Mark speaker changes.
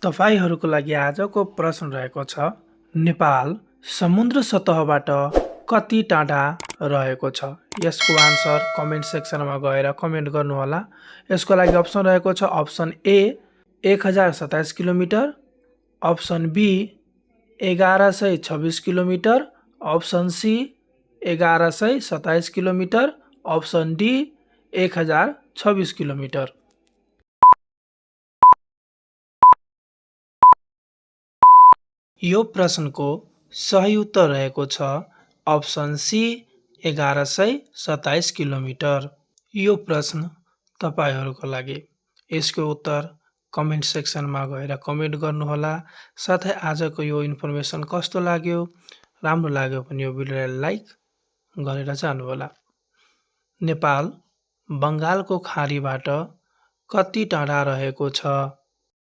Speaker 1: तपाईहरूको लागि आजको प्रश्न रहेको छ, नेपाल समुद्र सतहबाट कति टाढा रहेको छ? यसको आन्सर कमेन्ट सेक्सनमा गएर कमेन्ट गर्नुहोला। यसको लागि अप्सन रहेको छ option A 1027 kilometre, option B 1126 kilometre, option C 1127 kilometre, option D 1026 kilometre. यो प्रश्नको सही उत्तर रहेको छ अप्सन सी 1127 किलोमिटर। यो प्रश्न तपाईहरूको लागि। यसको उत्तर कमेन्ट सेक्सनमा गएर कमेन्ट गर्नुहोला। साथै आजको यो इन्फर्मेसन कस्तो लाग्यो? राम्रो लाग्यो भने यो भिडियोलाई लाइक गरेर जानुहोला। नेपाल बङ्गालको खाडीबाट कति टाढा रहेको छ?